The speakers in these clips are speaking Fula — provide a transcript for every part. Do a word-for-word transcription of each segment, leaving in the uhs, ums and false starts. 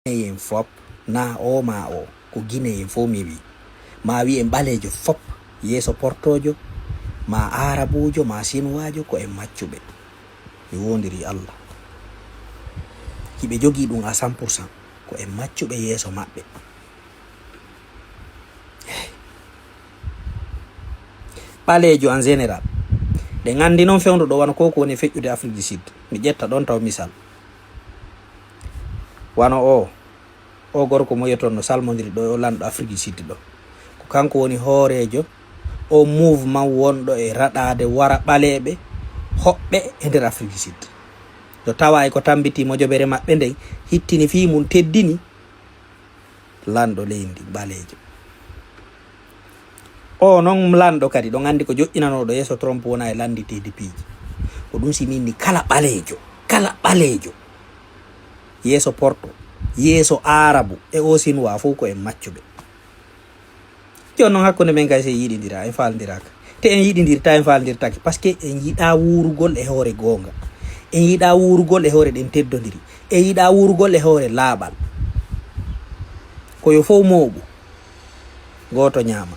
Guinéen fop, na o ma o, ko Guinéen fof mi wi. Ma wi en ɓaleejo fop, yeeso portoojo, ma aarabuujo, ma sinuwaajo, ko en maccuɓe. Mi wondiri Allah. Hiɓe jogii ɗum à cent pour cent, ko en maccuɓe yeeso maɓɓe. Ɓaleejo en général. Ɗe nganndi noon fewndo ɗo wano ko ko woni e feƴƴude Afrique du Sud. Mi ƴetta ɗoon taw misal. Wano o, o gorko mo yeton no salmondiri ɗo, o lanɗo Afrique du Sud ɗo. Ko kanko woni hooreejo o mouvement wonɗo e raɗaade wara ɓaleeɓe hoɓɓe e nder Afrique du Sud. No tawa e ko tambiti mojobere maɓɓe nden, hittini fii mum, teddini lanɗo leydi ɓaleejo. O noon lanɗo kadi, ɗon anndi ko joƴƴinanooɗo yeeso Trump wona e lannditeede piiji. Ko ɗum si min ni kala ɓaleejo, kala ɓaleejo, yeeso Porto, yeeso Aarabu e o Sinuwaa fof ko en maccuɓe. Jooni noon hakkunde men kay so en yiɗindira, en faalndiraaka. Te en yiɗindirta, en faalndirtaake, parce que en yiɗaa wuurugol e hoore goonga. En yiɗaa wuurugol e hoore ɗen teddondiri. En yiɗaa wuurugol e hoore laaɓal. Ko yo fof mooɓu, gooto ñaama.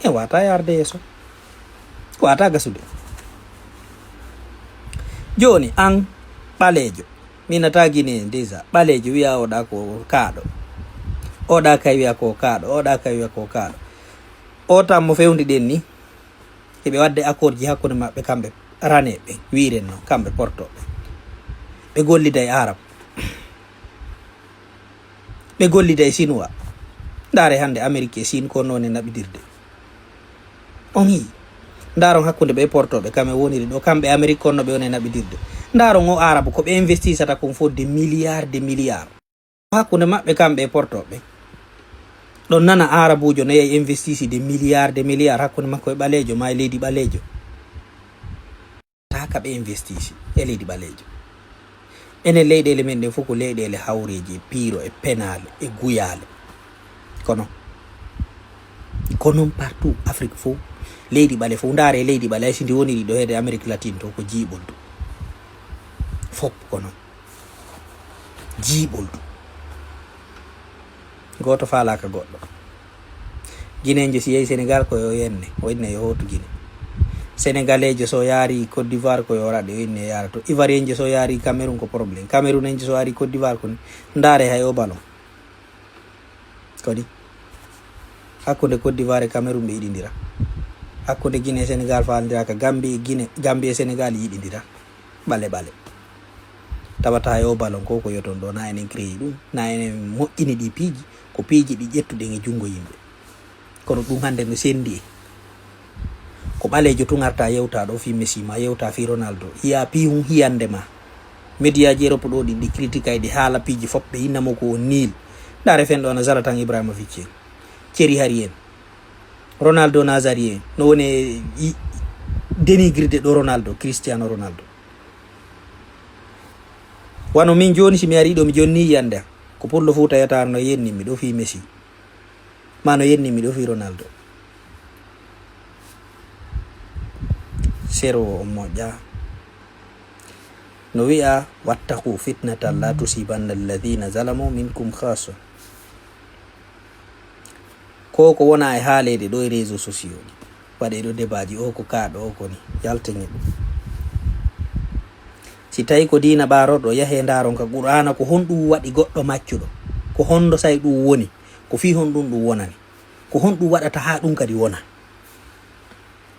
En waawataa yaarde yeeso. Waawataa gasude. Jooni, aan ɓaleejo, mi nataa Guinée déjà, ɓaleejo wiya oɗa ko kaaɗo. Oɗa kay wiya ko kaaɗo, oɗa kay wiya ko kaaɗo. O tan mo fewndi ɗen ni, hiɓe waɗde accord ji hakkunde maɓɓe kamɓe raneeɓe, wiiren no, kamɓe portooɓe. Ɓe gollida e Arab. Ɓe gollida e Sinuwa. Ndaare hannde Amerik e Siin ko noone naɓidirde. On yii. Ndaaron hakkunde ɓe portooɓe, kam e woniri ɗo, kamɓe Amerik kon no ɓe woni e naɓidirde. Ndaaron o Aarabu, ko ɓe investisata kon fof de milliards de milliards. Hakkunde maɓɓe kamɓe e portooɓe. Ɗon nana Aarabuujo no yehi investisi de milliards de milliards hakkunde makko e ɓaleejo, ma e leydi ɓaleejo. Taaka ɓe investisi e leydi ɓaleejo. Enen leyɗeele men ɗen fof ko leyɗeele hawreeji e piiro e penaale e guyaale. Kono, ko noon partout Afrique fof, leydi ɓale fof. Ndaare leydi ɓale, hay si ndi woniri ɗo heede Amérique latine to, ko jiiɓoldu. Fop ko noon. Jiiɓoldu. Gooto faalaaka goɗɗo. Guinéenjo si yehi Sénégal ko yo yenne, o inne yo hootu Guinée. Sénégaleejo so yaari Côte d'Ivoire ko yo raɗe, o inne yaara to. Ivoirienjo so yaari Cameroun ko problème. Camerounenjo so yaari Côte d'Ivoire ko ni. Ndaare hay o ballon. Ko ni. Hakkunde Côte d'Ivoire e Cameroun ɓe yiɗindira. Hakkunde Guinée e Sénégal faalndiraaka. Gambie e Guinée, Gambie e Sénégal yiɗindira. Ɓale ɓale. Tawata hay o ballon ko ko yoton ɗo, na enen créé ɗum, na enen moƴƴini ɗi piiji, ko piiji ɗi ƴettuɗen e junngo yimɓe. Kono ɗum hannde no senndi en. Ko ɓaleejo tun arta yewta ɗo fii Messi ma yewta fii Ronaldo. Hiya piihun hiyannde ma. Mediyaaji Europe ɗo ɗin ɗi critique ay ɗi haala piiji fop ɓe inna mo ko on niil. Ndaare fen ɗo no Zlatan Ibrahimovic en. Thierry Henry en. Ronaldo Nazario en. No woni e i-, dénigrer ɗo Ronaldo, Cristiano Ronaldo. Wano min jooni si mi ari ɗo mi jonni yiyannde. Ko pullo Fuuta Yataar no yenni mi ɗo fii Messi. Ma no yenni mi ɗo fii Ronaldo. Sero o moƴƴa. No wi'a, "Wattaqu fitnatan la tusibanna alladhina zalamu minkum khassa." Ko ko wona e haaleede ɗo e réseaux sociaux ɗi. Waɗe ɗo debaaji, o ko kaaɗo, o ko ni. Yaltini ɗum. Si tawi ko diina ɓaarorɗo, yahe ndaaron ka Qur'aana ko honɗum waɗi goɗɗo maccuɗo. Ko honɗo say ɗum woni. Ko fii honɗum ɗum wonani. Ko honɗum waɗata haa ɗum kadi wona.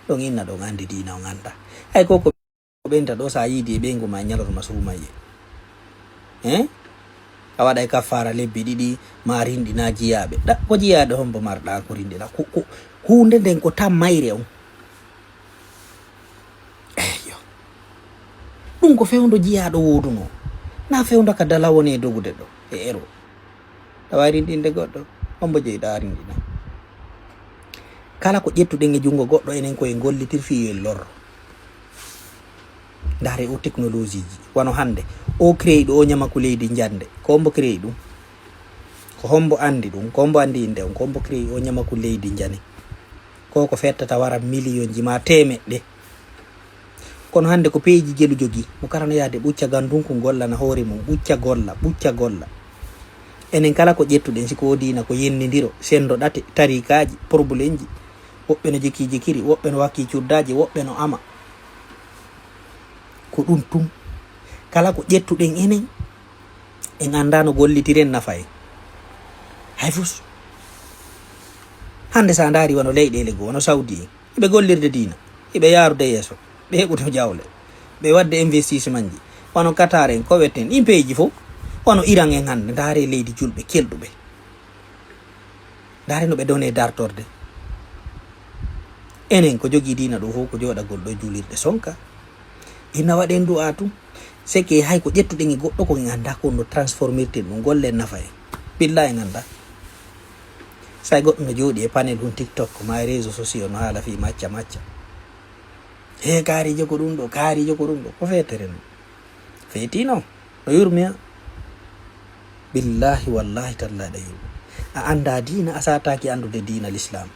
Ɗon inna ɗon anndi diina on annda. Hay ko ko ɓenta ɗo sa yiidi e ɓeyngu ma e ñalorma suumayye. Hein? A waɗay kaffaara lebbi ɗiɗi ma rinɗina jiyaaɓe. Ɗa, ko jiyaaɗo hombo marɗa ko rinɗina? Ko, ko huunde nden ko tan mayre on. Eyyo. Ɗum ko fewndo jiyaaɗo wooduno. Na fewndo ka dala woni e dogude ɗo e ero. Tawa rinɗinde goɗɗo, hombo jeyɗa rinɗina? Kala ko ƴettuɗen e junngo goɗɗo, enen koye gollitir fii yo en lorro. Ndaare o technologie ji, wano hannde, o créé ɗo o ñamaku leydi njande. Ko hombo créé ɗum? Ko hombo anndi ɗum? Ko hombo anndi innde on? Ko hombo créé o ñamaku leydi njane? Ko ko fettata wara miliyon ji ma teemeɗɗe. Kono hannde ko peeji jelu jogii. Mo kala no yahde ɓucca gandunkun gollana hoore mum. Ɓucca golla, ɓucca golla. Enen kala ko ƴettuɗen, si ko o diina, ko yennindiro, senndoɗate, tariikaaji, problemji. Woɓɓe no jikki jikiri, woɓɓe no wakki cuddaaji, woɓɓe no ama. Ko ɗum tun. Kala ko ƴettuɗen enen, en anndaa no gollitiren nafa en. Hay fus. Hannde sa ndaari wano leyɗeele goo, wano Saudi en. Hiɓe gollirde diina. Hiɓe yaarude yeeso. Ɓe heɓude jawle. Ɓe waɗde investissement ji. Wano Qatar en, Kuwait en, ɗin peeji fof. Wano Iran en hannde, ndaare leydi julɓe kelɗuɓe. Ndaare no ɓe done dartorde. Enen ko jogii diina ɗo fof ko jooɗagol ɗo juulirde sonka. Ina waɗen du'a tun. Seke hay ko ƴettuɗen e goɗɗo ko en anndaa ko no transformirten ɗum, gollen nafa en. Billaahi en anndaa. Say goɗɗo no jooɗi e panel hun TikTok ma e réseaux sociaux no haala fii macca macca. He kaarijo ko ɗum ɗo, kaarijo ko ɗum ɗo. Ko feetere non. Feetino. No yurmiya. Billaahi wallaahi tallaahi ɗa yurmi. A anndaa diina, a saataaki anndude diina l'islam.